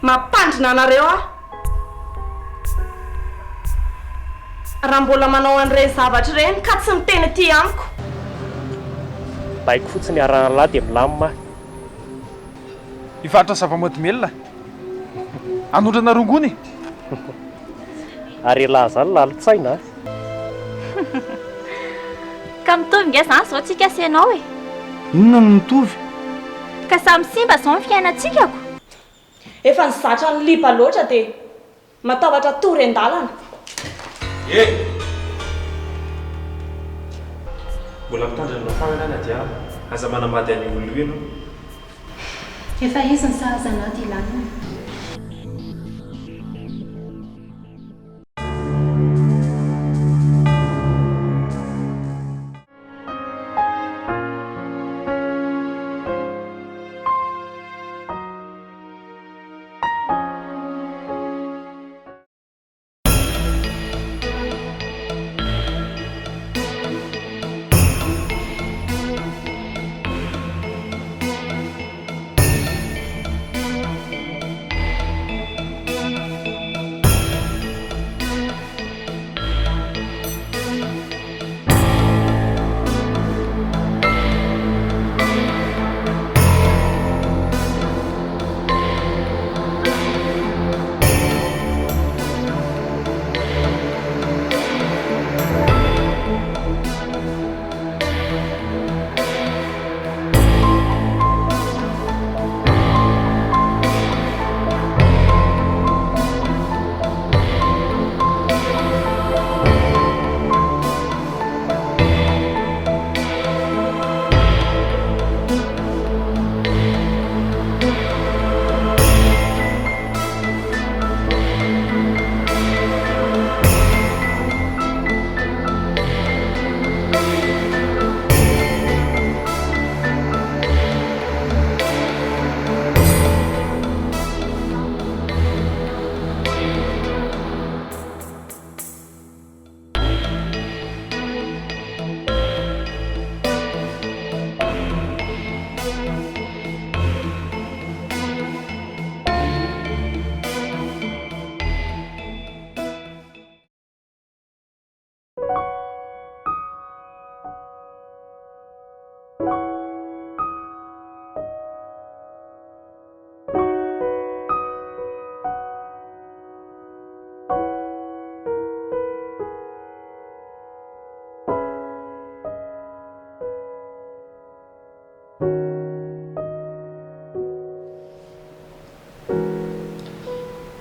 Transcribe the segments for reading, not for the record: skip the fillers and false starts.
Mampandrina anareo aho. Raha mbola manao an'ireny zavatra ireny ka tsy miteny aty amiko. Baiko fotsiny arahan'lah dia milamina aho. Hivarotra zava-mahadomelina. Hanondrana rongony. Ary elah zany lalin-tsaina a! Ka mitovy nge zany zao tsika sy enao e! Inona no mitovy? Ka samy simba zao ny fiainantsika ko! Efa nizatra ny liba loatra dia matahotra tory an-dalana. E! Mbola mitandrina anao foana ianao Nadia a! Aza manambady an'io olona io ianao. Efa izy ny sahaza anah Dylan.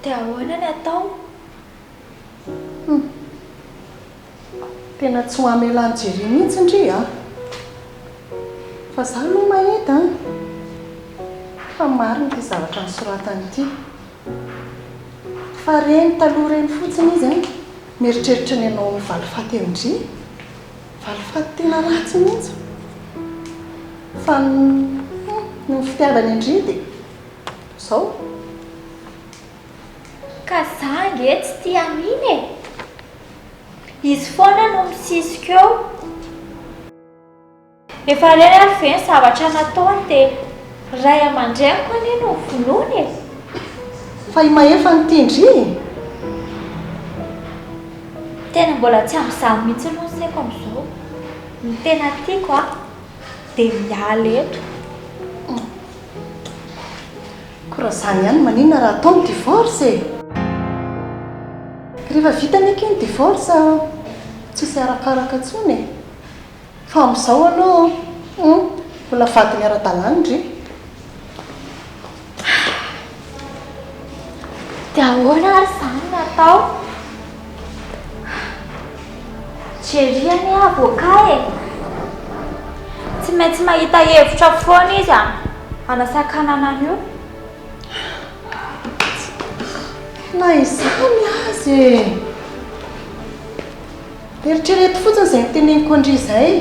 Dia ahoana ny atao? Hum. Tena tsy ho hamela an'i Jerry mihitsy ndry a! Fa za aloha mahita an! Fa marina ity zavatra nosoratany ity. Fa reny taloha reny fotsiny izy an, mieritreritra ny hanao valifaty amin-dry. Valifaty tena ratsy mihitsy. Fa ny ny fitiavany an-dry dia izao. Ka za ange tsy tia an'iny e! Izy foana no misisika eo. Efa reny ary ve ny zavatra nataony dia ray aman-dreniko anie no vonoiny e! Fa i Mahefa no tian-dry e! Tena mbola tsy amin'izany mihitsy aloha ny saiko amin'izao. Ny tena tiako an, dia miala eto. Koa raha izany ihany maninona raha atao ny divorce e! Rehefa vita anie akia ny divorce tsisy arakaraka intsony e! Fa amin'izao aloha hum mbola vadiny ara-dalàna ndry. Dia ahoana ary izany no atao? Jerry anie avocat e! Tsy maintsy mahita hevitra foana izy hanasakanana an'io. Na izany aza e! Eritrereto fotsiny izay noteneniko an-dry izay.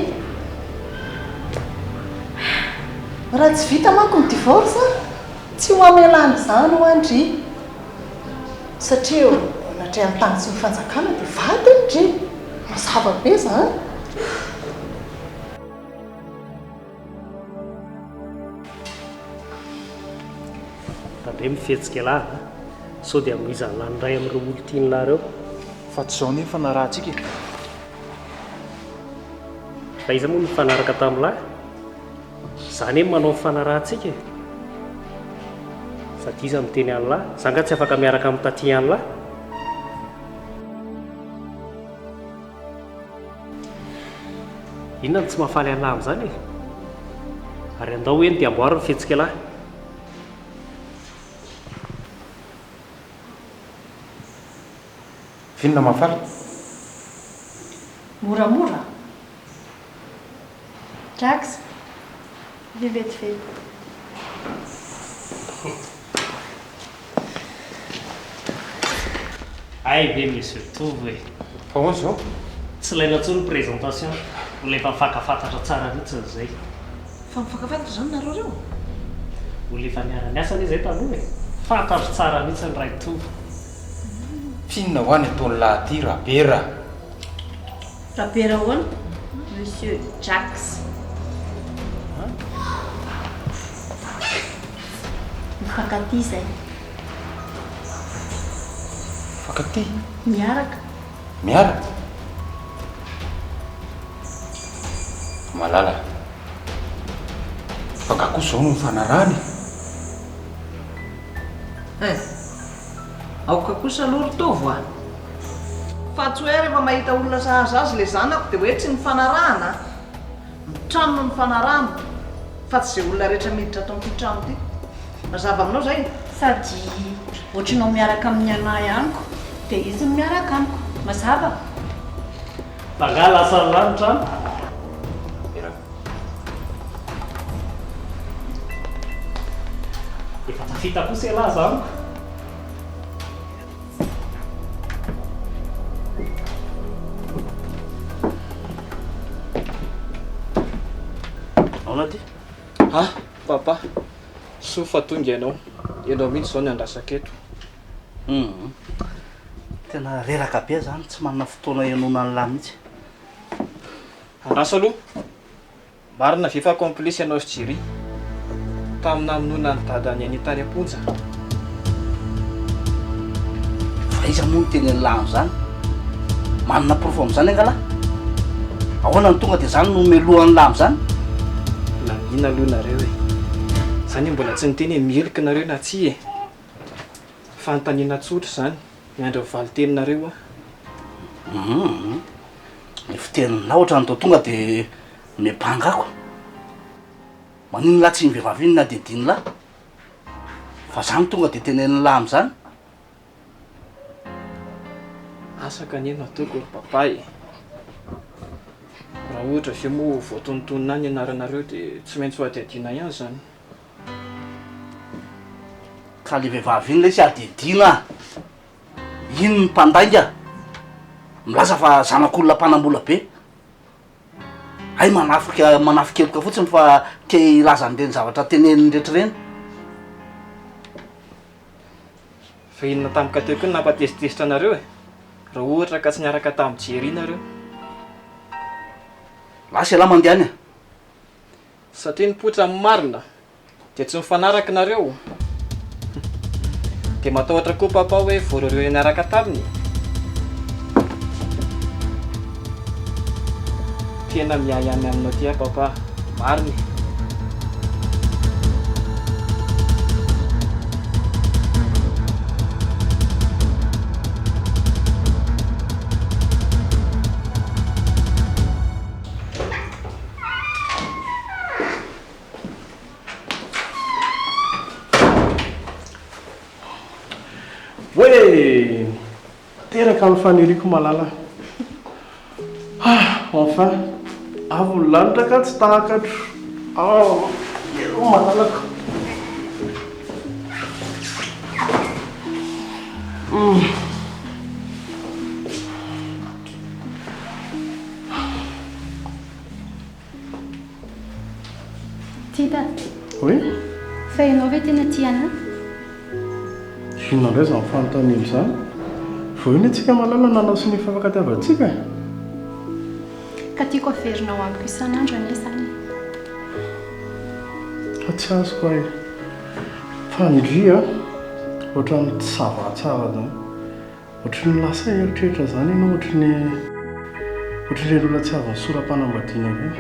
Raha tsy vita manko ny divorce, tsy ho hamelana izany hoa ndry. Satria eo anatrehan'ny tany sy ny fanjakana dia vadiny ndry. Mazava be izany. Tandremo fihetsika elah a! Sao dia hamoizan'lah ny iray amin'ireo olon-tian'lah ireo. Fa tsy izao anie ny fanarahantsika e! Fa iza moa no nifanaraka tamin'lah? Za anie no manao ny fanarahantsika e! Sady iza no miteny an'lah? Za nga tsy afaka miaraka amin'i taty an'lah? Inona no tsy mahafaly an'lah amin'izany e? Ary andao eny dia amboary ny fihetsik'lah. F'inona mahafaly? Moramora. Jax, avia vetivety. Hay ve Monsieur Tovo e! Fa ahoana izao? Tsy ilaina intsony ny présentation, olona efa mifankafantatra tsara mihitsy izay. Fa mifankafantatra izany nareo ireo? Olona efa niara-niasa anie izay taloha e! Fantatro tsara mihitsy ny Ray Tovo. F'inona hoa ny ataon'lah aty Rabera? Rabera ahoana? Monsieur Jacks. Mifankatia izay. Mifankatia? Miaraka. Miaraka? Malala, fa nga kosa izao no nifanarahana e? Eh! Aoka kosa aloha ry Tovo a! Fa tsy hoe rehefa mahita olona sahaza azy ilay zanako dia hoe tsy nifanarahana a! Ny trano no nifanarahana fa tsy izay olona rehetra miditra ato amin'ity trano ity. Mazava aminao izay? Sady ohatranao miaraka amin'ny anah amiko dia izy no miaraka amiko. Mazava? Fa angaha lasa ny lanitra an? Efa tafita kosa ialahy za amiko. Ahoana ty? Ah, papa, soa fa tonga ianao. Ianao mihitsy izao no andrasako eto. Hum. Tena reraka be aho zany, tsy manana fotoana hihainoana an'lah mihitsy. Andraso aloha. Marina ve fa complice ianao sy Jerry tamin'ny namonoana an'i dadan'i Annie tany am-ponja? Fa iza moa no teny an'lah amin'izany? Manana porofo amin'izany angaha lah? Ahoana no tonga dia izany no melohan'lah amin'izany? Nangina aloha nareo e! Za anie mbola tsy niteny hoe meloka nareo na tsia e! Fanontaniana tsotra izany, miandry ny valin-teninareo aho. Hum, ny fiteninao ohatran'ny toa tonga dia miampanga ako. Maninona lahy tsy iny vehivavy iny na dia diny lahy? Fa za no tonga dia tenenin'lah amin'izany? Asa ka anie no ataoko ry papa e! Raha ohatra ve moa voatonontonona any ny anaranareo dia tsy maintsy ho hadihadiana ihany izany. Ka le vehivavy iny lesy hadihadiana a! Iny ny mpandainga milaza fa zanak'olona mpanambola be. Hay manafika manafikeloka fotsiny fa te hilaza an'ireny zavatra teneniny rehetra ireny. Fa inona tampoka teo koa no nampatezitezitra anareo e? Raha ohatra ka tsy niaraka tamin'i Jerry nareo. Lasa ialahy mandeha any a! Satria nipoitra ny marina dia tsy mifanaraka nareo? Dia matahotra koa papa hoe voarorioina niaraka taminy? Tena miahy any aminao ty aho papa, marina e. Hoe! Teraka ny faniriako malala. Ah! Enfin! Avo ny lanitra ka tsy takatro. Ah! Eo malalako. Hum. Tita. Oui? Fa ianao ve tena tia anah? Inona indray izany fanontaniana izany? Vao iny isika malala nanao sonia fifankatiavantsika e! Ka tiako averinao amiko isan'andro anie izany e! Fa tsy azoko aho e! Fa ndry a, ohatran'ny tsy ça va tsara zany. Ohatry ny lasa eritreritra zany ianao, ohatry ny ohatry ireny olona tsy avy nisora-panambadiana ireny.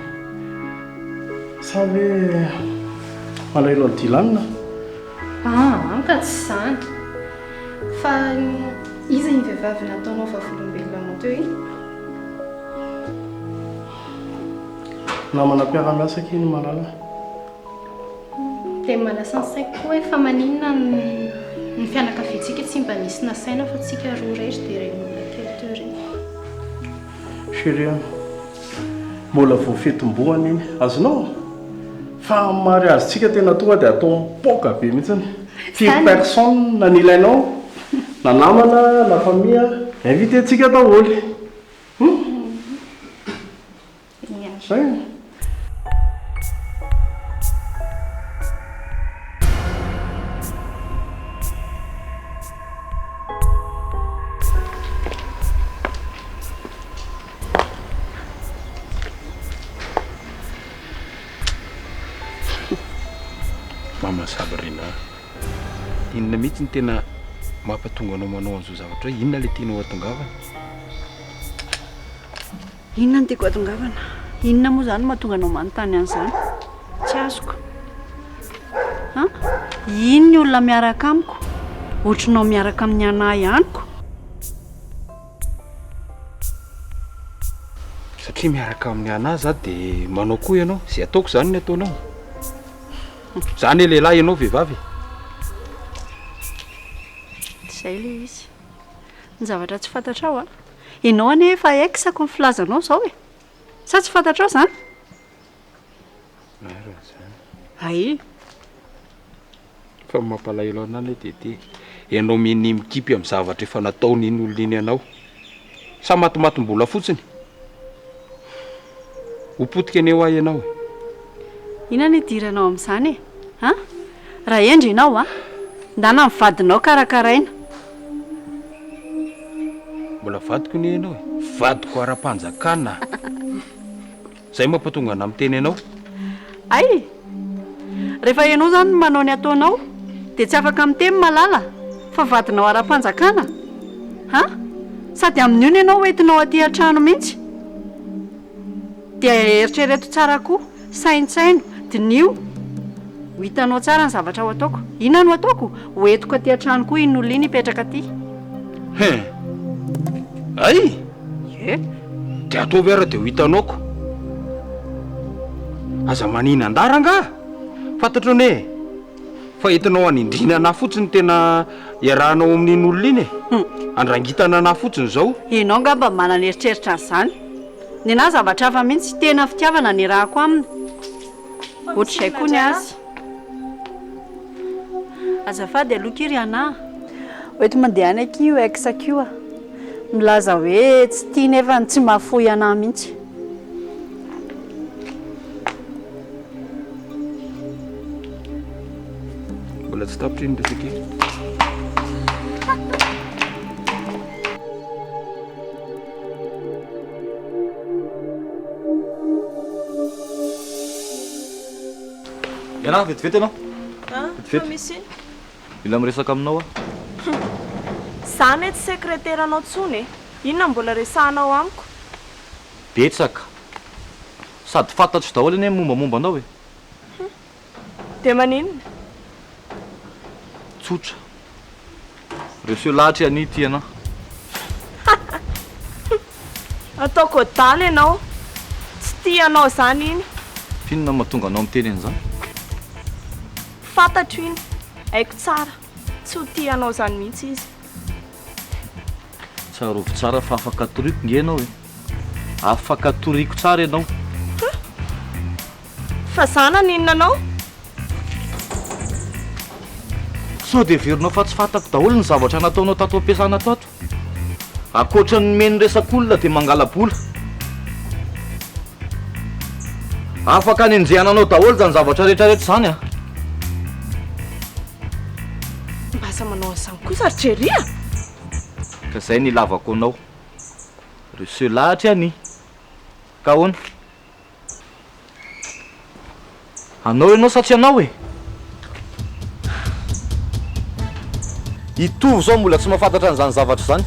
Sa ve malahelo an'i Dylan? Aa ka tsy izany. Fa iza iny vehivavy nataonao vavolombelona anao teo iny? Namana mpiara-miasa akia iny Malala. Dia manasa ny saiko koa hoe fa maninona ny fianakaviantsika tsy mba nisy nasaina fa tsika roa irery dia ireny olona kely teo ireny. Chérie a, mbola vao fetim-bohana iny, azonao? Fa amin'ny mariazintsika tena tonga dia atao mipoaka be mihitsiny. Firy personnes no ilainao? Na namana na famille, inviter-tsika daholo. Hum? Zay e. Mama Sabrina, inona mihitsy no tena mampatonga anao manao an'izao zavatra izao? Inona ilay tianao hatongavana? Inona no tiako hatongavana? Inona moa izany no mahatonga anao manontany an'izany? Tsy azoko. An? Iny ny olona miaraka amiko, ohatrinao miaraka amin'ny anà ihany ko. Satria miaraka amin'ny anà za dia manao koa ianao. Izay ataoko izany no ataonao. Za anie lehilahy ianao vehivavy e. Izay ilay izy. Ny zavatra tsy fantatrao an. Ianao anie efa ex-ko ny filazanao izao e! Sa tsy fantatrao izany? Marina izany. Hay. Fa ny mampalahelo anah anie dia ity, ianao minia mikipy amin'ny zavatra efa nataon'iny olona iny anao. Sa matimatim-bola fotsiny? Ho potika anie hoa ianao e. Inona no idiranao amin'izany e? An? Raha hendry ianao an! Ndana ny vadinao karakaraina. Mbola vadiko anie ianao e. Vadiko ara-panjakana. Izay mampatonga anah miteny anao. Hay! Rehefa ianao izany no manao ny ataonao dia tsy afaka miteny Malala fa vadinao ara-panjakana. An? Sady amin'io ny anao hoentinao aty an-trano mihitsy. Dia eritrereto tsara koa, saintsaino, diniho, ho hitanao tsara ny zavatra ho ataoko. Inona no hataoko? Ho entiko aty an-trano koa iny olona iny hipetraka aty. Hein! Hay! Ie. Dia ataovy ary dia ho hitanao ko. Aza maninan-dahy rangaha! Fantatro anie e! Fa entinao hanindriana anah fotsiny tena iarahanao amin'iny olona iny e! Andrangitana anah fotsiny izao. Ianao angamba manana eritreritra an'izany. Ny anah zavatra hafa mihitsy, tena fitiavana ny iarahako aminy. Ohatr'izay koa ny azy. Azafady aloha akia ry Anah a! Hoenti mandeha any akia io ex-ko io a! Milaza hoe tsy tia nefa tsy mahafoy anah mihitsy. Mbola tsy tapitra iny resaka iny. Ianah, vetivety ianao. Ah, Vetivety. fa misy ino? Mila miresaka aminao aho. Za anie tsy sekreteranao tsony e. Inona mbola resahanao amiko? Betsaka. Sady fantatro daholo anie ny mombamomba anao e. Hum. Dia maninona? Tsotra. Reseo lahatra i Annie ity ianao. Ataoko adala ianao. Tsy tia anao izany iny. F'inona no mahatonga anao miteny an'izany? Fantatro iny. Haiko tsara. Tsy ho tia anao izany mihitsy izy. Tsarovy tsara fa afaka toriko nge ianao e. Afaka toriko tsara ianao. Huh! Fa za naninona anao? Sao dia heverinao fa tsy fantako daholo ny zavatra nataonao tato am-piasana tato? Ankoatra ny nomeny resak'olona dia mangala-bola. Afaka anenjehana anao daholo izany zavatra rehetra rehetra izany an! Mba aza manao an'izany kosa ry Jerry a! Ka izay no ilavako anao. Reseo lahatra i Annie. Ka ahoana? Anao ianao sa tsy anao e? I Tovo izao mbola tsy mahafantatra an'izany zavatra izany.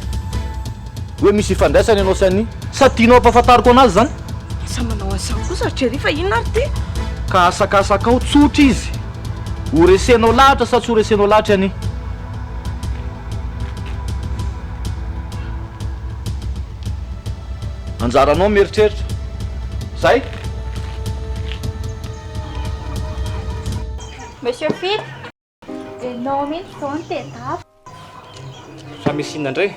Hoe misy ifandraisany ianao sy Annie. Sa tianao hampahafantariko an'azy izany? Aza manao an'izany kosa ry Jerry fa inona ary ity? Ka asakasakao tsotra izy. Ho resenao lahatra sa tsy ho resenao lahatra i Annie? Anjaranao mieritreritra. Zay? Monsieur Fily, enao mihitsy izao no tedaviko. Fa misy inona indray?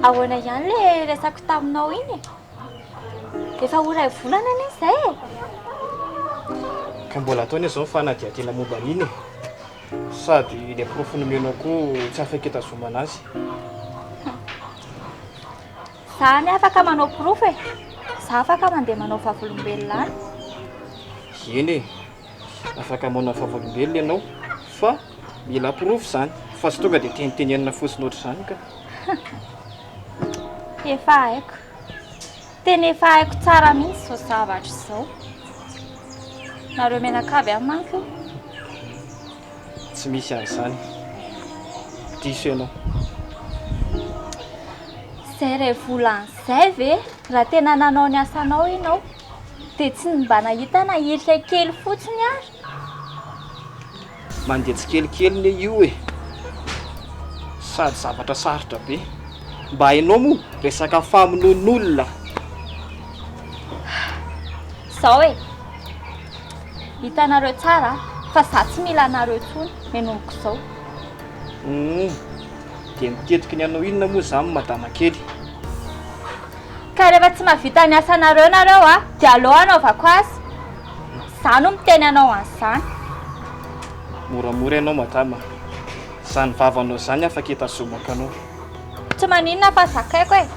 Ahoana ihany ilay resako taminao iny e? Efa ho iray volana anie izay e! Ka mbola atao anie izao ny fanadihadiana momba an'iny e! Sady ilay porofo nomenao koa tsy afaka hitazomana azy. Za anie afaka manao porofo e! Za afaka mandeha manao vavolombelona any. Eny e! Afaka manao vavolombelona ianao fa mila porofo izany fa tsy tonga dia tenitenenina fotsiny ohatr'izany ka. Efa haiko. Tena efa haiko tsara mihitsy izao zavatra izao. Nareo mianakavy ihany manko io. Tsy misy an'izany. Diso ianao. Izay iray volana izay ve raha tena nanao ny asanao ianao dia tsy mba nahita na hirika kely fotsiny ary? Mandeha tsikelikely ne io e! Sady zavatra sarotra be. Mba hainao moa resaka famonoan'olona. Zao e! Hitanareo tsara fa za tsy mila anareo intsony manomboka izao. Humm, dia mitetiky ny hanao inona moa izany madama kely? Ka rehefa tsy mahavita ny asanareo nareo a, dia aleo hanaovako azy. Za no miteny anao an'izany. Moramora ianao madama, izany vavanao izany afaka hitazomako anao. Tsy maninona fa zakaiko e.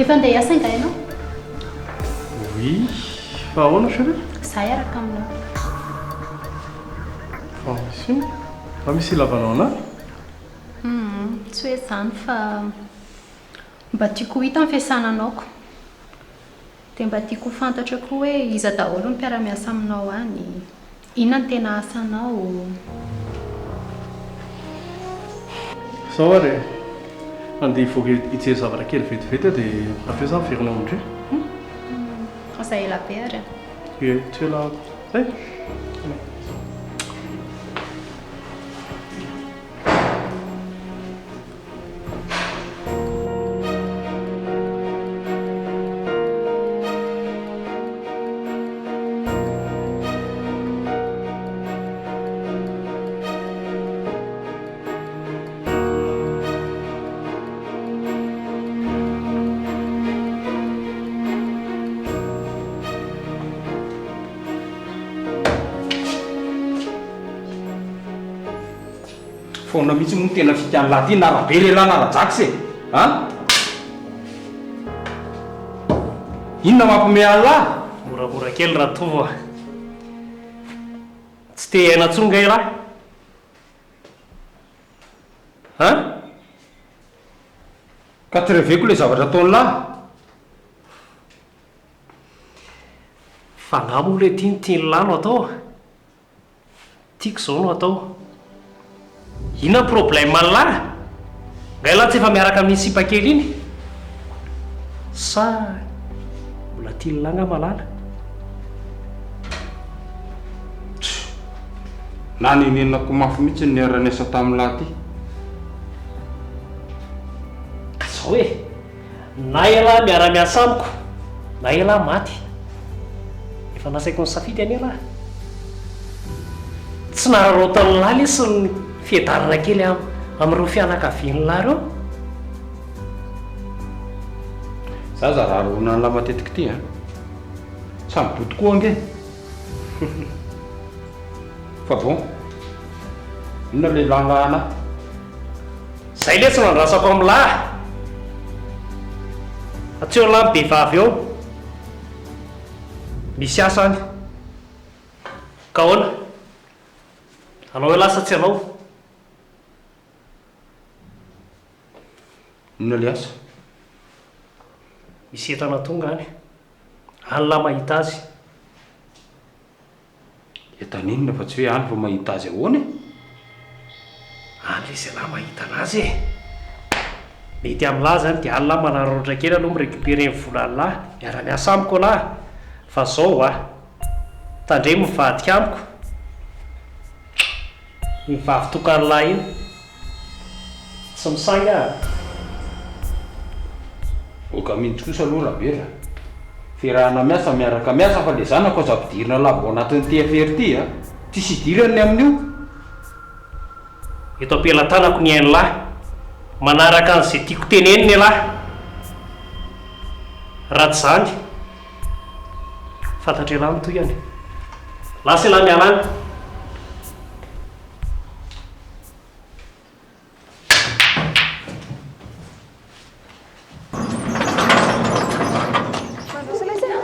Efa andeha hiasa angaha ianao? Oui, fa ahoana chérie? Za hiaraka aminao. Fa misy inona? Fa misy ilavanao anah? Humm, tsy hoe izany fa mba tiako ho hita ny fiasana anaoko. Dia mba tiako ho fantatra koa hoe iza daholo ny mpiara-miasa aminao any, inona ny tena asanao. Izao ary e, andeha hivoaka hijery zavatra kely vetivety aho dia avy eo za miverina ao amin-dry. Humm, aza ela be ary a. Ie, tsy ela aho. Zay. Foana mihitsy moa ny tena fikan'lah ty na Rabe re lah na Rajax e! An! Inona mampime an'lah? Moramora kely Ratovo a! Tsy te hiaina intsony nga ialahy? An? Ka tsy reveko le zavatra ataon'lah? Fa nga moa le ty no tian'lah no atao? Tiako izao no atao. Inona ny problème an'lah? Nga ialahy tsy efa miaraka amin'iny sipa kely iny? Sa mbola tian'lah nga Malala? Tch! Nanenenako mafy mihitsy ny niara-niasa tamin'lah ty. Ka zao e! Na ialahy miara-miasa amiko, na ialahy maty. Efa nasaiko nisafidy anie ialahy. Tsy nararaotan'ilahy lesy ny fiadanana kely amin'ireo fianakavian'ilahy ireo. Za aza raharoana an'lah matetika ity an! Samy boto koa ange! Fa bon, inona le ilàn'lah anah? Zay letsy no andrasako amin'lah! Fa tsy eo lah ny behivavy eo. Misy asa any. Ka ahoana? Anao elah sa tsy anao? Inona le asa? Misy entana tonga any. Any lah mahita azy. Entana inona fa tsy hoe any vao mahita azy ahoana e? Any lesy ialahy mahita anazy e! Mety amin'lah zany dia any lah manararaotra kely aloha mi-recuperer ny volan'lah, miara-miasa amiko elah fa zao a! Tandremo mivadika amiko iny vavy tokan'lah iny. Tsy misangy aho a! Oka mintsy kosa aloha Rabera. Fiarahana miasa miaraka miasa fa le zanako aza ampidirina lava ao anatin'ity affaire ity a! Tsisy idirany ny amin'io. Eto am-pelatanako ny ain'lah. Manaraka an'izay tiako tenenina elah. Raha tsy izany, fantatr'elah ny tohiny. Lasa elah miala any. Mandroso lesy a!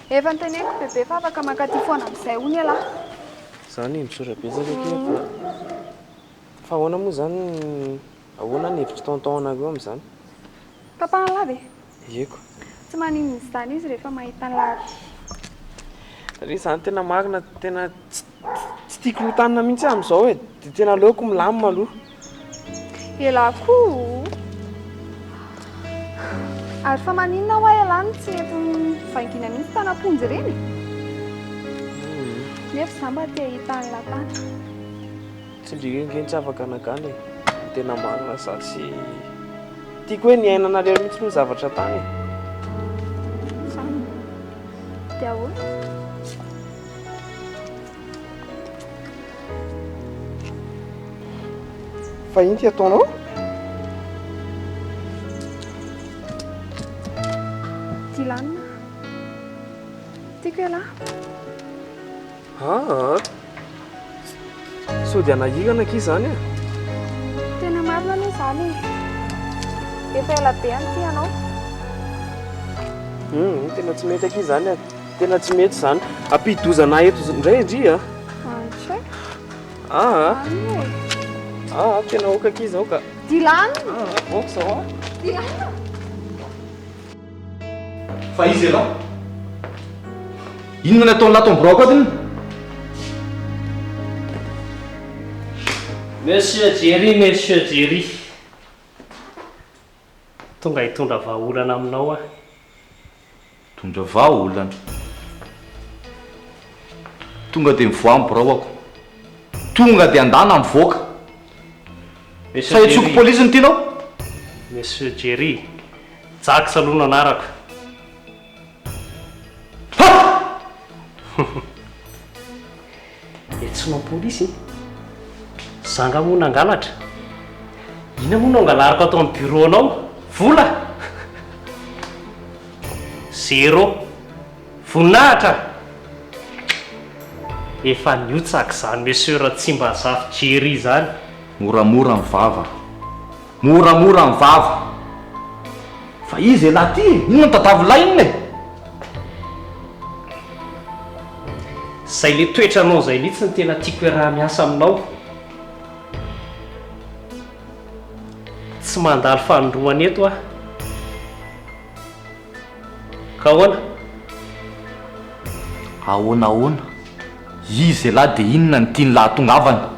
Efa noteneniko bebe fa afaka mankaty foana amin'izay hono ialahy. Zany misaotra betsaka akia fa fa ahoana moa zany ahoana ny hevitr'i tonton anareo amin'izany? Papa an'lah ve? Ieko. Tsy maninona izany izy rehefa mahita an'lah aty. Satria zany tena marina tena tsy Tsy tiako rotanina mihitsy amin'izao e, dia tena aleoko milamina aloha. Elah koa o! Ary fa maninona hoa elah no tsy nety nivaingina mihitsy tany am-ponja ireny e? Nefa izaho mba te hahita an'lah tany. Tsindrio ange ny tsy afaka nankany e. Ny tena marina za tsy tiako hoe niainanareo mihitsy aloha ny zavatra tany e. Zany. Dia ahoana? Fa ino ty ataonao? Dylan, tiako ialahy. Aa, sao dia hanahirana akia izany e? Tena marina aloha izany e. Efa ela be aho no tia anao. Hum, tena tsy mety akia izany e. Tena tsy mety izany. Ampidi-doza anah eto indray ndry a. Tsy haiko. Aa. Any e. Aa, tena ok akia izao ka. Dylan! Aa, ok izao a. Dylan! Fa iza ianao? Inona ny ataon'lah ato amin'ny biraoko ato inona? Monsieur Jerry, Monsieur Jerry. Tonga hitondra vahaolana aminao aho. Hitondra vahaolana? Tonga dia mivoaha ny biraoko. Tonga dia andana mivoaka. Sa hiantsoako polisy no tianao? Monsieur Jerry, Jacques aloha no anarako. Iantsoana polisy? Za nga moa nangalatra? Inona moa no angalariko ato amin'ny bureau-nao? Vola? Zéro. Voninahitra? Efa nihotsaka izany Monsieur Ratsimbazafy Jerry izany. Moramora ny vava. Moramora ny vava. Fa iza ialahy ty e? Inona no tadiavin'lah inona e? Zay le toetranao zay mihitsy no tena tiako iaraha-miasa aminao. Tsy mandalo fanindroany eto aho. Ka ahoana? Ahoana ahoana? Iza ialahy dia inona no tian'lah hahatongavana?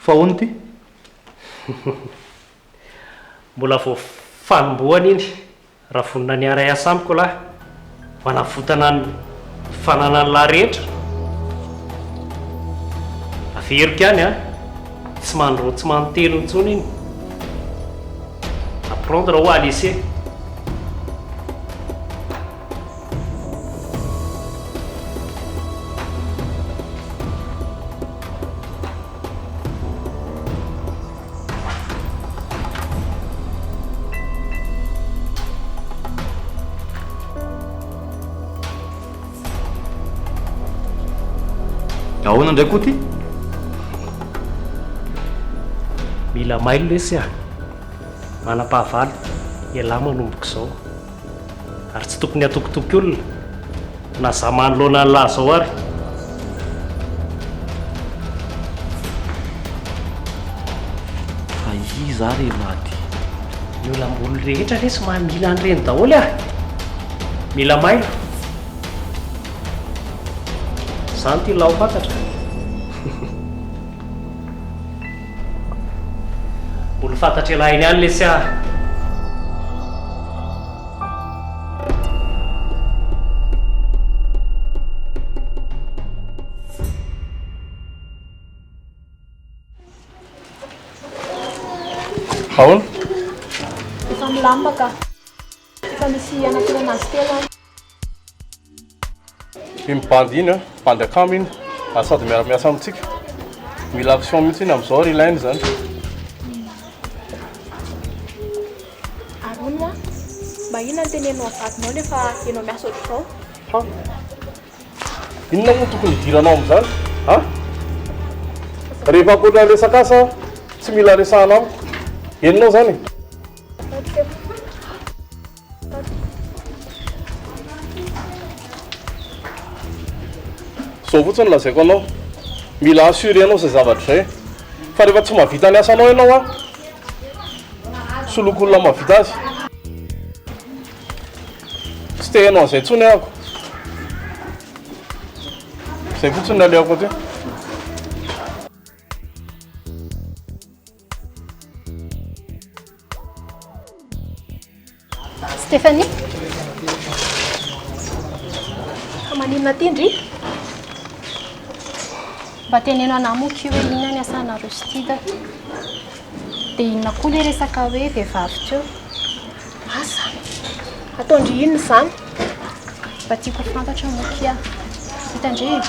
Fa ahoana ity? Mbola vao fanombohana iny. Raha vonona ny hiara-hiasa amiko lahy, manavotana ny fananan'lah rehetra. Averiko ihany an, tsy mandroa tsy manontelo intsony iny. À prendre ou à laisser. Ahoana indray koa ity? Mila mailo lesy a! Manam-pahavalo ialahy manomboka izao. Ary tsy tokony hatokitoky olona na za manoloana an'lah zao ary. Fa iza ary elah ty? Ny olambolo rehetra lesy maha mila an'ireny daholo ah! Mila mailo. Zany ty lah ho fantatra. Mbola fantatr'ialahy eny ihany lesy ah! Ahoana? Efa milamina ka. Efa misy anankiroa azy telo any. Iny bandy iny an, bandy akama iny, ary sady miara-miasa amintsika. Mila action mihitsy iny amin'izao ary ilaina izany. Ary hono hoa, mba inona no teneninao amin'ny vadinao nefa ianao miasa ohatr'izao? Ha? Inona moa no tokony hidiranao amin'izany? Ha? Rehefa ankoatra ny resaka asa, tsy mila resahana amiko. Henonao izany e? Zao fotsiny no lazaiko anao, mila assurer-nao izay zavatra izay, fa rehefa tsy mahavita ny asanao ianao an, soloiko olona mahavita azy. Tsy te heno an'izay intsony aho. Izay fotsiny no alehako aty. Stéphanie? Fa maninona aty ndry? Mba teneno anah moa ki hoe inona ny asanareo sy Tida? Dia inona koa ilay resaka hoe vehivavy teo? Asa! Ataon-dry inona izany? Mba tiako ho fantatra moa kia. Hitan-dry e!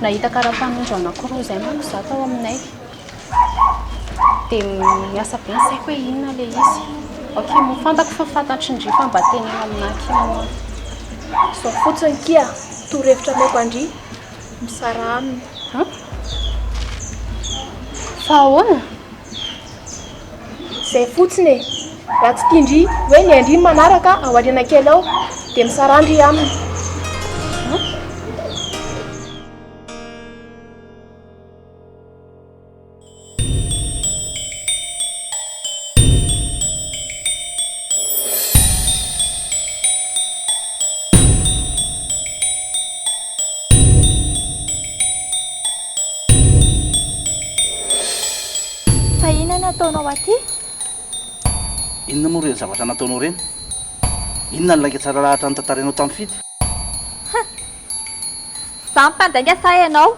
Nahita kara-panondro anankiroa izay manko izaho tao aminay. Dia miasa be ny saiko hoe inona ilay izy. Ok, moa fantako fa fantatry ndry fa mba teneno aminà kia moa. Izao fotsiny kia, torohevitra ameko an-dry, misaraha aminy. An? Fa ahoana? Izay fotsiny e! Raha tsy tian-dry hoe ny an-dry no manaraka ao aoriana kely ao, dia misaraha ndry aminy. An? Fa inona no ataonao aty? Inona moa ireny zavatra nataonao ireny? Inona ny lainga tsara lahatra notantarainao tamin'i Fidy? Huh! Za mpandainga sa ianao?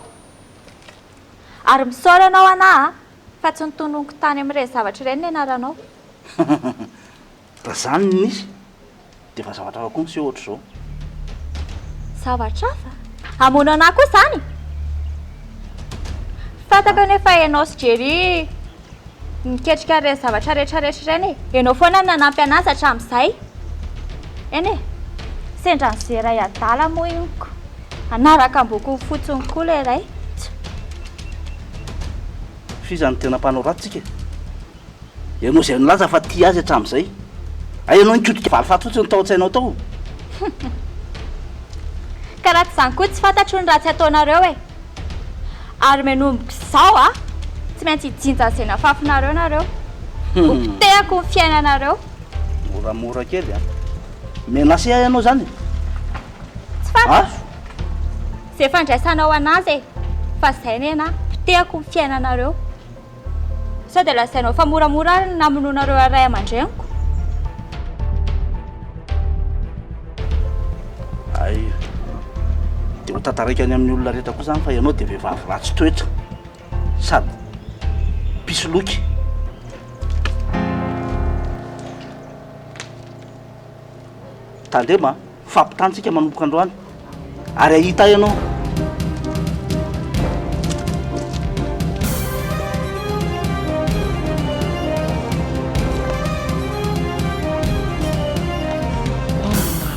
Ary misaora anao anah a, fa tsy notononiko tany amin'ireny zavatra ireny ny anaranao. Raha izany no nisy, dia efa zavatra hafa koa miseho ohatr'izao. Zavatra hafa? Hamono anah koa izany? Fantako anefa ianao sy Jerry Miketrika ireny zavatra rehetra rehetra ireny e. Ianao foana no nanampy anazy hatramin'izay. Eny e. Sendra an'izay ray adala moa iny ko. Hanaraka ambokony fotsiny koa ilay ray. Tsa. F'iza no tena mpanao ratsy tsika e? Ianao izay nilaza fa tia azy hatramin'izay. Hay ianao nikotika valifaty fotsiny tao an-tsainao tao. Ka raha tsy izany koa tsy fantatro ny ratsy ataonareo e. Ary manomboka izao a, tsy maintsy hijinja an'izay nafafinareo nareo. Ho potehako ny fiainanareo. Moramora kely a. Menacer ahy ianao izany e? Tsy fantatro izay fandraisanao anazy e, fa izay nena, potehako ny fiainanareo. Sao dia lazainao fa moramora ary ny namonoanareo ahy ray aman-dreniko? Hay, dia ho tantaraiko any amin'ny olona rehetra koa izany fa ianao dia vehivavy ratsy toetra sady mpisoloky. Tandremo a! Fampitana tsika manomboka androany ary hahita ahy ianao.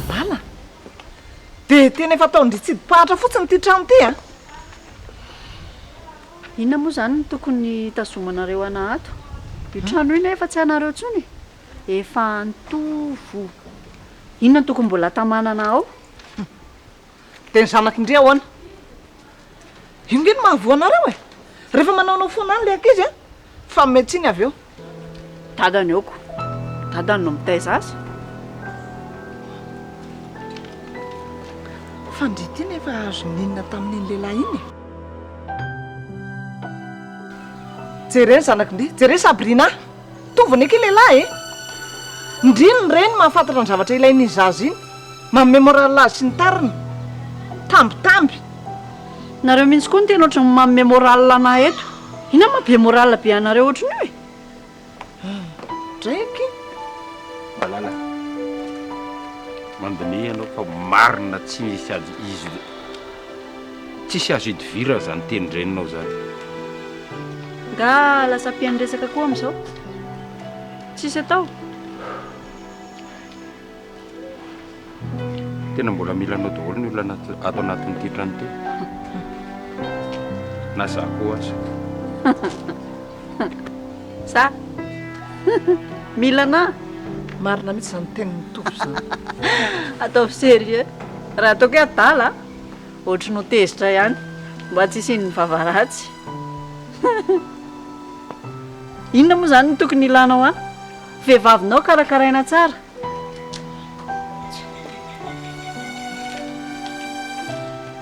Malala! Dia tena efa ataon-dry tsidim-pahatra fotsiny ity trano ity an! Inona moa izany no tokony hitazomanareo anà ato? Io trano io nefa tsy anareo intsony e! Efa an'i Tovo. Inona no tokony mbola tamanana ao? Dia ny zanak'i Ndry ahoana? Io nge no mahavoa anareo e! Rehefa manaonao foana any le ankizy a, mifanome tsiny avy eo. Dadany eo ko. Dadany no mitaiza azy. Fa ndry ity nefa azony inona tamin'iny lehilahy iny e? Jereo ny zanak'i Ndry, jereo Sabrina! Tovony akia lehilahy e! Ndry ny reny mahafantatra ny zavatra ilain'iny zaza iny, manome moral azy sy ny tariny. Tambitamby. Nareo mihitsy koa no tena ohatran'ny manome moral anah eto. Inona maha be moral be anareo ohatran'io e? Dray akia. Malala, mandiniha ianao fa marina tsy misy azo izy tsisy azo idivirana izany tenin-dreninao izany. Nga lasa mpihaino resaka koa amin'izao? Tsisy atao? Tena mbola mila anao daholo ny olona ato anatin'ity trano ity. Na za koa aza. Za? Mila anà? Marina mihitsy izany tenin'i Tovo izany. Ataovy sérieux. Raha ataoko hoe adala, ohatry ny ho tezitra ihany. Mba tsy hisian'ny vava ratsy. Inona moa izany no tokony hilanao ahy? Vehivavinao karakaraina tsara.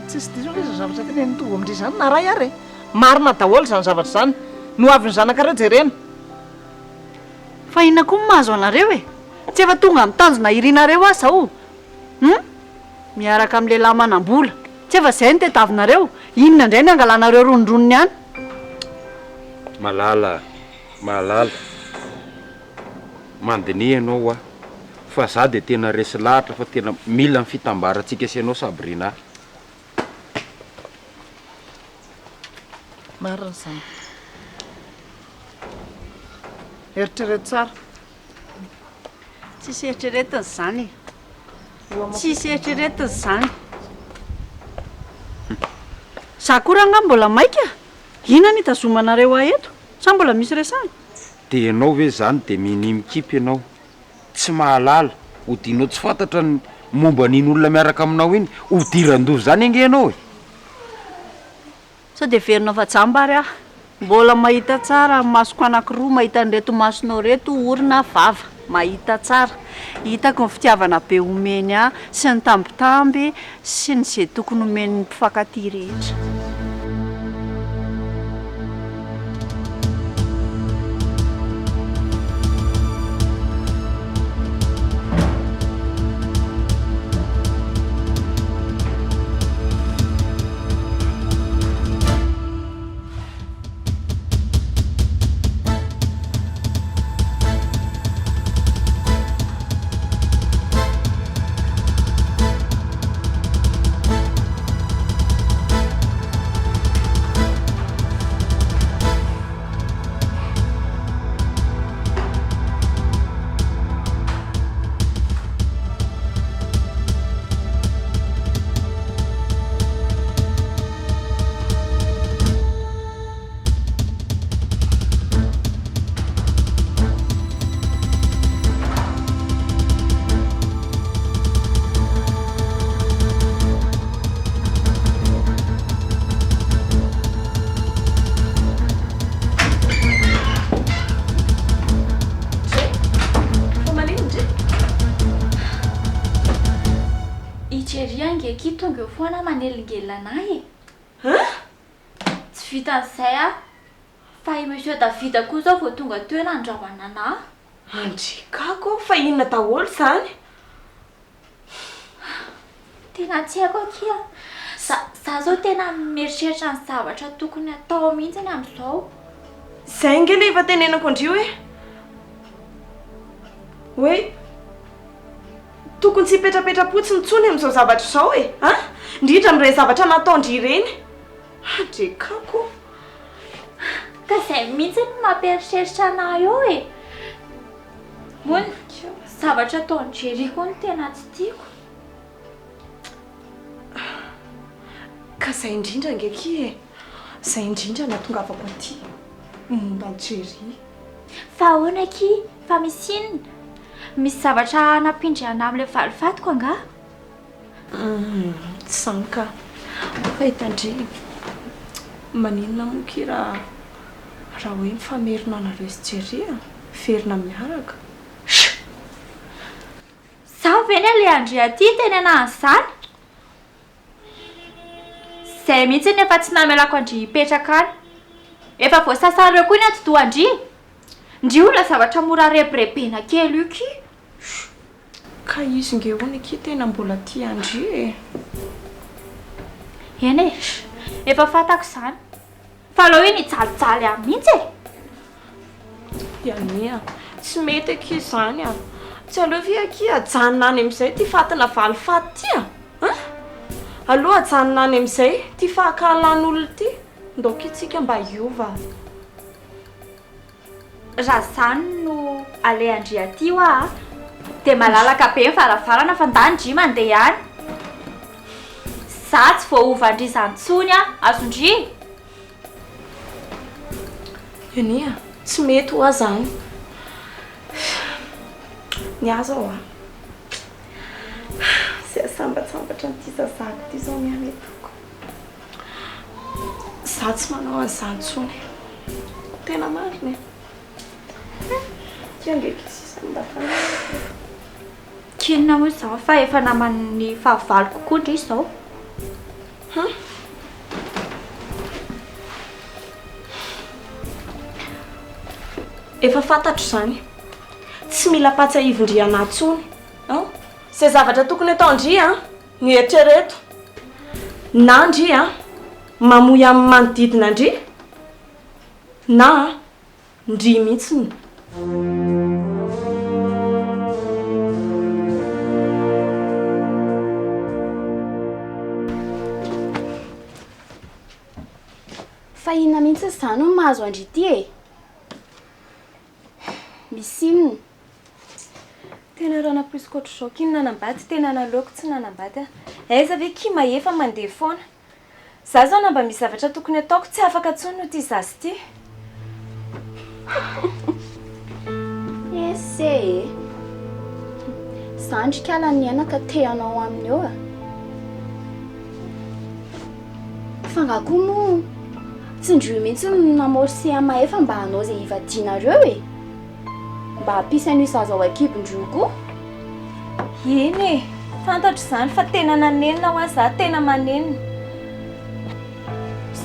Tsisy diso ange izany zavatra tenenin'i Tovo amin-dry izany na ray ary e! Marina daholo izany zavatra izany. Ny ho avin'ny zanakareo jerena. Fa inona koa no mahazo anareo e? Tsy efa tonga amin'ny tanjona irinareo aho izao? Hum? Miaraka amin'ny lehilahy manam-bola. Tsy efa izay no tediavinareo? Inona indray no angalanareo rondroniny any? Malala, Malala, mandiniha ianao hoa, fa za dia tena resy lahatra fa tena mila ny fitambarantsika sy ianao Sabrina. Marina izany. Eritrereto tsara. Tsisy eritreretina izany e. Tsisy eritreretina izany. Za koa rangahy mbola maika? Inona no itazomanareo ahy eto? Sa mbola misy resahana? Dia ianao ve izany dia minia mikipy ianao? Tsy mahalala, odianao tsy fantatra ny momba an'iny olona miaraka aminao iny, hodiran-doza izany ange ianao e! Sao dia heverinao fa jamba ary aho? Mbola mahita tsara ny masoko anankiroa, mahita an'ireto masonao ireto, orona, vava. Mahita tsara. Hitako ny fitiavana be omeny ahy, sy ny tambitamby, sy ny izay tokony omen'ny mpifankatia rehetra. Fa maninona ndry? I Jerry ange akia tonga eo foana manelingelina anah e! Hein? Tsy vitan'izay ah! Fa i Monsieur David koa izao vao tonga teo nandrahona anah. Andrikako fa inona daholo izany? Tena tsy haiko akia. Za, za zao tena mieritreritra ny zavatra tokony hatao mihitsiny amin'izao. Izay ange ilay efa tenenako an-dry hoe, hoe tokony tsy hipetrapetra-potsiny intsony amin'izao zavatra izao e! An! Indrindra amin'ireny zavatra nataon-dry ireny. Andrikako o! Ka izay mihitsy no mampieritreritra anah eo e! Moa ny zavatra ataon'i Jerry koa no tena tsy tiako. Ka izay indrindra ange akia e! Izay indrindra no nahatongavako aty, momba an'i Jerry. Fa ahoana akia? Fa misy inona? Misy zavatra nampindriana amin'ilay valifatiko angaha? Humm, tsy izany ka. Fa hitan-dry, maninona moa akia raha raha hoe mifamerina anareo sy Jerry a? Miverina miaraka. Chut! Izaho ve ny alehan-dry aty hiteny anah an'izany? Izay mihitsy no efa tsy namelako an-dry hipetraka any. Efa voasasan'ireo koa ny atidohan-dry e! Ndry olona zavatra mora rebirebena kely io ki! Ka izy nge hono akia tena mbola tia an-dry e! Eny e! Efa fantako izany. Fa aleo iny hijalijaly any mihitsy e! Yanie a! Tsy mety akia izany a! Tsy aleo ve akia ajanona any amin'izay ity fatina valifaty ity a! An! Aleo ajanona any amin'izay ity fankahalan'olona ity! Ndao akia tsika mba hiova a! Raha izany no alehan-dry aty hoa a! Dia malalaka be ny varavarana fa ndà ndry mandeha any! Za tsy voaovan-dry izany intsony a! Azon-dry? Eny a! Tsy mety hoa zany. Ny ahy zao a! Izay hasambatsambatra an'ity zazako ity zao ny ahy ataoko. Za tsy manao an'izany intsony. Tena marina e! Ity ange ankizy sisa no mba fananako e! K'inona moa izany fa efa naman'ny fahavaloko koa ndry izao. Hum. Efa fantatro izany. Tsy mila ampahatsiahivin-dry anah intsony an! Izay zavatra tokony ataon-dry an, no eritrereto. Na ndry an, mamoy amin'ny manodidina an-dry, na ndry mihitsy no. Fa inona mihitsy izany no mahazo an-dry ity e? Misy inona? Tena raha nampoiziko ohatr'izao ky ny nanambady tena naleoko tsy nanambady aho. Aiza ve ky mahefa mandeha foana. Za zao na mba misy zavatra tokony ataoko tsy afaka intsony noho ity zaza ity. Ese e! Zandry kala ny aina ka te hanao aminy eo a! Fa nga koa moa tsy ndry mihitsy no namorcer an'i Mahefa mba hanao izay hivadianareo e! Mba hampisy an'io zaza ao an-kibon-dry io koa. Eny e! Fantatro izany fa tena nanenina hoa za, tena manenina.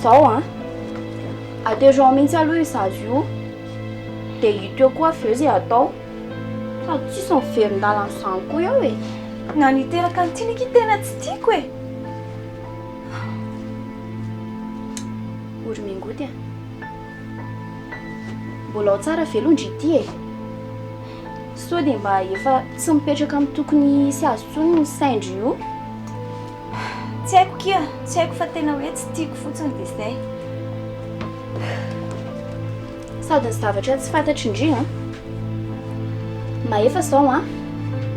Zao an! Atero ao mihitsy aloha io zaza io dia hita eo koa avy eo izay atao. Sady tsisy miverin-dalana izany koa eo e! Na ny hiteraka an'ity akia tena tsy tiako e! Ory Mingoty a! Mbola ao tsara ve aloha ndry ity e? Sao dia mba efa tsy mipetraka amin'ny tokony hisy azy intsony ny sain-dry io? Tsy haiko kia, tsy haiko fa tena hoe tsy tiako fotsiny dia izay. Sady ny zavatra tsy fantatry ndry an! Mahefa izao an!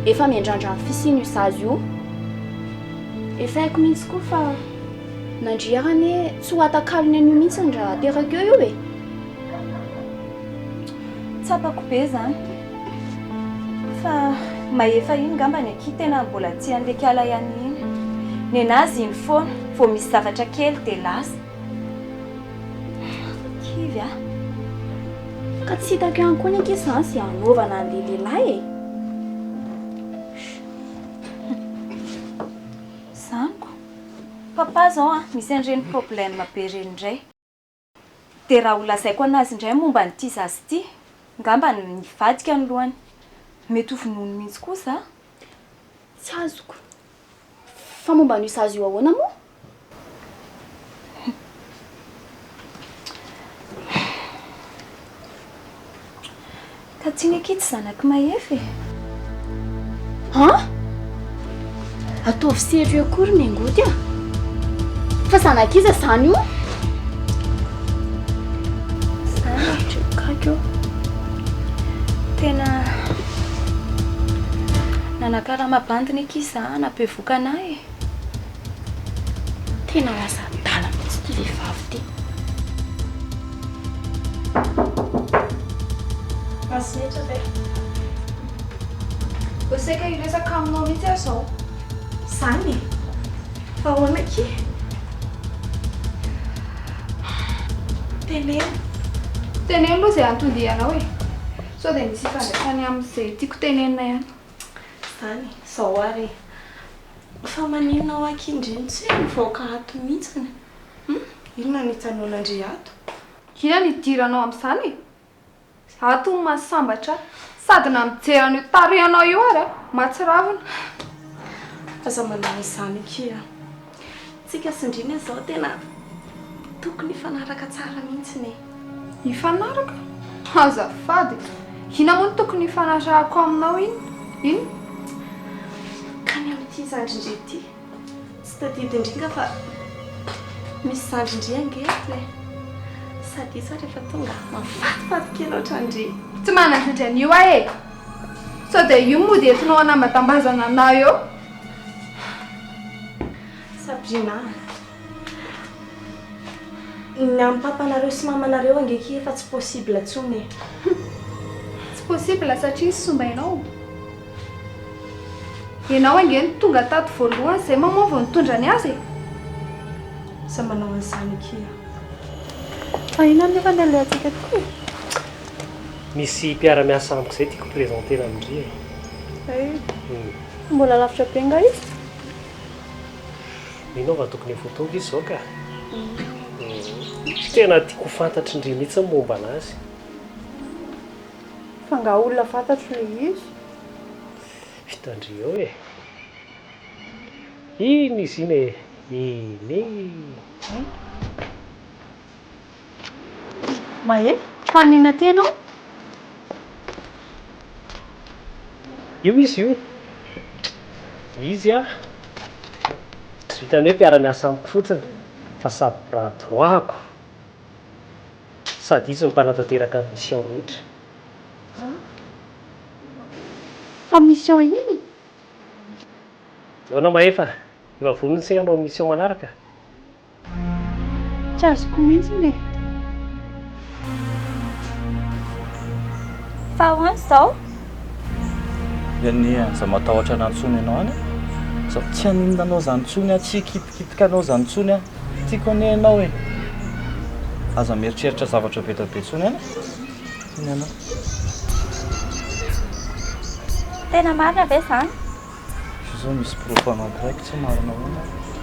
Efa miandrandra ny fisian'io zaza io. Efa haiko mihitsy koa fa Nandria anie tsy ho atakalony an'io mihitsy raha ateraka eo io e! Tsapako be izany. Fa mahefa iny ngamba ny akia tena mbola tia an'ilay kala ihany iny. Nenazy iny foana, vao misy zavatra kely dia lasa. Kivy aho. Ka tsy hitako ihany koa ny ankizy izany izay hanaovana an'ilay lehilahy e! Izany ko. Papa zao an, misy an'ireny problème be ireny indray. Dia raha ho lazaiko an'azy indray momba an'ity zaza ity, ngamba nivadika ny lohany. Mety ho vonoiny mihitsy koa za. Tsy azoko. Fa momba an'io zaza io ahoana moa? Ka tsiny akia tsy zanak'i Mahefa e! An! Ataovy sérieux koa ry Mengoty a! Fa zanak'iza izany io? Zany e! Gaga io. Tena nanakarama bandiny akia za nampivoka anah e! Tena lasa adala mihitsy ity vehivavy ity. Mahafinaritra ve? Vao saika hiresaka aminao mihitsy aho izao. Izany e? Fa ahoana akia? Teneno. Teneno aloha izay anton-dianao e. Sao dia misy ifandraisany amin'izay tiako tenenina ihany. Izany e, izao ary e. Fa maninona hoa akia ndry no tsy mivoaka ato mihitsiny? Hum? Inona no ijanonandry ato? Inona no idiranao amin'izany e? Ato no mahasambatra ahy. Sady na mijery an'io tarehinao io ary aho, mahatsiravina. Aza manao an'izany akia a. Tsika sy ndry anie izao tena tokony hifanaraka tsara mihitsiny e. Hifanaraka? Azafady. Inona moa no tokony hifanarahako aminao inona? Inona? Ka ny amin'ity zandrindry ity. Tsy tadidy indringa fa misy zandrin-dry ange ato e! Sady iza rehefa tonga mafatifaty kely ohatran-dry. Tsy manan-zandry an'io aho e! Sao dia io mody entinao hanambatambazana anah eo? Sabrina a! Ny amin'ny papanareo sy mamanareo ange akia efa tsy possible intsony e! Tsy possible satria sombainao. Ianao ange no tonga tato voalohany izay maman vao nitondra ny azy e! Aza manao an'izany akia. Fa inona anefa ny alehantsika tokoa e? Misy mpiara-miasa amiko izay tiako présenter-na amin-dry e. Hay, mbola lavitra be nga izy? Mino aho fa tokony efa ho tonga izy izao ka. Tena tiako ho fantatry ndry mihitsy ny momba anazy. Fa nga olona fantatro le izy? Hitan-dry eo e. Iny izy iny e. Iny e. Mahefa, fa n'inona aty ianao? Io izy io. Izy an, tsy vitan'ny hoe mpiara-miasa amiko fotsiny fa sady bras droit-ko. Sady izy no mpanatanteraka ny mission rehetra. Fa mission inona? Ahoana Mahefa? Efa vonona isika hanao mission manaraka? Tsy azoko mihitsy e. Fa ahoana izao? Anie aza matahotra anah intsony ianao any a! Zao tsy haninona anao zany intsony aho, tsy hikitikitika anao zany intsony aho. Tiako anie ianao e! Aza mieritreritra zavatra be dia be intsony any a! Ny anao. Tena marina ve izany? Io zao misy porofo anankiray ko tsy marina ahoana ary.